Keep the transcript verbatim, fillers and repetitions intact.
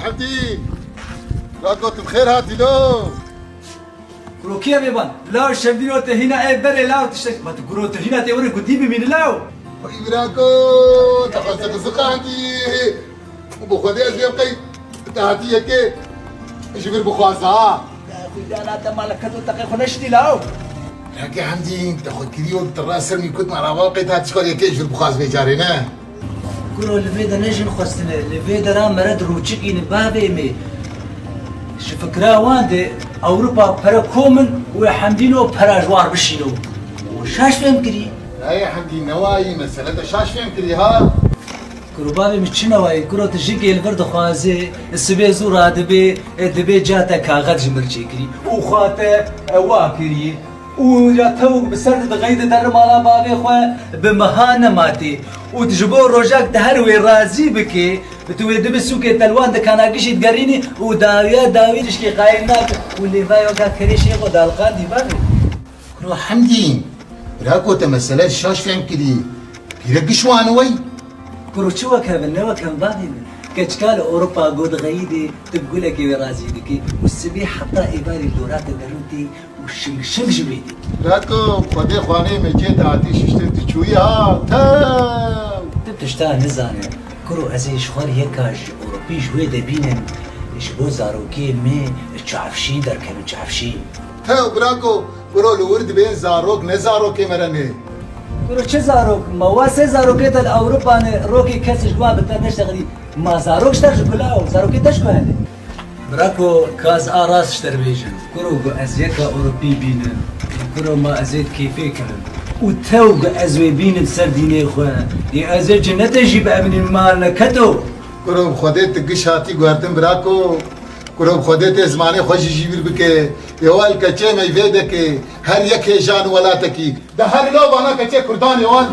Hemdî, ya gotim xêr hatî lo. Kuro kî ye bêban? Law şevdîno te hîna ev berê law tiştek. Ma tu kuro tu hîna tê were gudî bimîni law. Xwî birako, te xweste qiziqandî. Û bi Xwedê ez vêm qey te hatî yekê ji vir bixwaza ha. Xwîdana te maleketo teqê xwe neştî law. Leke Hemdî, te xwe kirî wek te ra ser min kut, ma ra va qey te hatî ji xwe yekê ji vir bixwaz vê carê ne. Kuro li vê de ne jin xwestine, li vê de ra meret rûçik îni bavê me. Ji fikra wan de Ewropa pere kom in û ê Hemdîno pera ji war bişîno. Û şaş fêm kirî. Nayê Hemdî newayî, mesele te şaş fêm kirî ha. Kuro bavê min çi newayî, kuro tu jikê li vir dixwazê, sibê zû radibê, e, dibê ca te kaxet ji mir çêkirî. Û xwe te, e, wa kirî. Û ya tewk bi ser dixeyde derê mala bavê xwe bi meha nematê. Û tu ji bo rojak te her wê razî bikê, tu wê dibi sûkê telwan di kana gişî digerînî û dawiya dawî rişkê qayîl nake û lêvayoka kerê şêxo daliqandî bavê. Kuro Hemdî, birako te mesele şaş fêm kirî. Pîre giş wan wey. Kuro çi wek hev in, ne wek hev bavê min. Keçika li Ewropa go dixeyîdê, tu bi gulekê wê razî dikî û sibê heta êvarî dora te derûn tê û şing şing ji wê dê. Birako, Xwedê xwanê me cê te hatî şiştin tu çûyî ha, tew! Tu tişta nizane. Kuro ez ê ji xwe re yeka ji Ewropî ji wê de bînim, ji bo zarokê me çavşîn derkevin çavşîn. Tew birako, kuro li wir dibên zarok ne zarokê me re ne. Kuro çi zarok? Ma wa sê zarokê te li Ewropa ne, rokê kes ji wan bi te neştexilî. Ma zarok ji te ji kula û zarokê te ji ku hene? Birako, ka ez a rast ji te re bêjim. Kuro ku ez yeka Ewropî bînim. Kuro ma ez ê kêfê kirim. Û tew ku ez wê bînim ser dînê xwe. Ê ez ê cinetê jî bi evnî mal neketo. Kuro bi Xwedê tu giş hatî guhertin birako. Kuro bi Xwedê tê zimanê xwe jî jî bîr bike. Ê wal keçê me vê dekê. Her yek hêjan welatekî. De her lo vana keçê Kurdanê wan